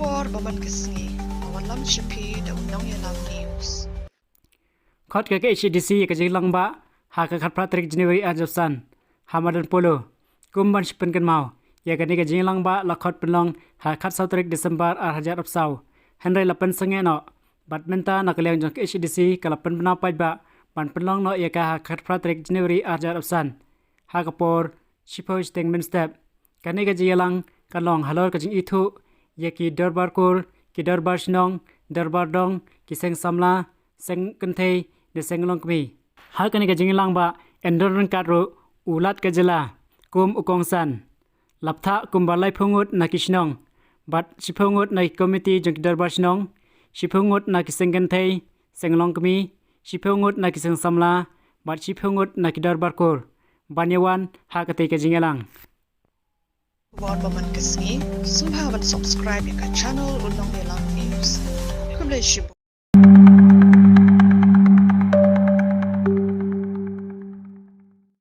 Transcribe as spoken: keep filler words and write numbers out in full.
Por ba man ka sngi, a wan lam sha phi da u Nongïalam News. Khot ka KHADC ïa ka jingïalang bah ha ka khatphra tarik January arhajar arphew san ha madan Polo. Kum ban sa pynkynmaw, ïa kane ka jingïalang bah la khot pynlong ha ka khatsaw tarik December arhajar arphew saw. Hynrei la pynsangeh noh, bad mynta na ka liang jong ka KHADC ka la pynbna paidbah ban pynlong noh ïa ka ha ka khatphra tarik January arhajar arphew san ha ka por shiphew shiteng mynstep. Kane ka jingïalang kan long halor ka jingithuh ïa ki dorbar kur, ki dorbar shnong, dorbar dong, ki seng samla, seng kynthei, ne seng longkmie. Ha kane ka jingïalang bah yn don ryngkat ruh u Lat ka jylla kum u kongsan. La bthah kumba laiphew ngut na ki shnong bad shiphew ngut na ki komiti jong ki dorbar shnong, shiphew ngut na ki seng kynthei, seng longkmie, shiphew ngut na ki seng samla bad shiphew ngut na ki dorbar kur ban ïa wan ha katei ka jingïalang. Wan ba man ka sngi, sngewbha ban subscribe ïa ka channel u Nongïalam News. Khublei shibun.